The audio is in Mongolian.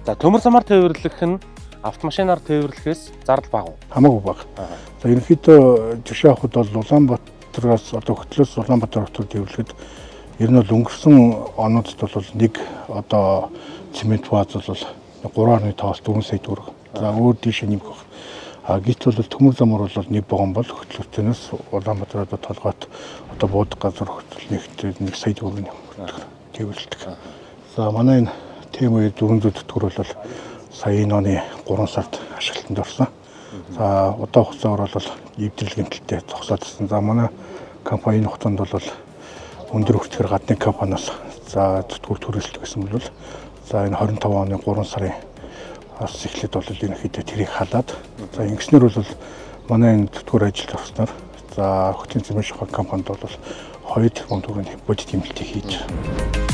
За, төмөр замаар тээвэрлэх нь автомашинаар тээвэрлэхээс зардал бага уу? Хамаагүй бага. За, ерөнхийдөө жишээ авахад бол Улаанбаатараас, одоо Хөтлөөс Улаанбаатар хотод тээвэрлэхэд ер нь бол өнгөрсөн онуудад бол нэг одоо цемент бааз бол 3.5-аас 4 сая төгрөг. За, өөр дийшээ нэмэх баг. А гэтэл бол төмөр замаар бол нэг вагон бол Хөтлөөс Улаанбаатар одоо Толгойт одоо буудаг газар хүртэл нэг сая төгрөг тээвэрлэдэг. За, манай энэ ТМ 400 тэтгэр бол сая энэ оны 3 сард ашиглалтанд орсон. За, удаан хугацаагаар бол эвдрэл гэмтэлтэй зогсоод ирсэн. За, манай компани энэ хугацаанд бол өндөр хүртэхээр гадны компаниас за зүтгүүр түрээсэлдэг гэсэн бол, за, энэ 25 оны 3 сарын бас эхлээд бол ерөнхийдөө тэрийг халаад, за, ингэснээр бол манай энэ зүтгүүр ажилд орсноор, за, Хөтлийн цемент шухан компанид бол 2 тэрбум төгрөгийн бодит хэмнэлтийг хийж.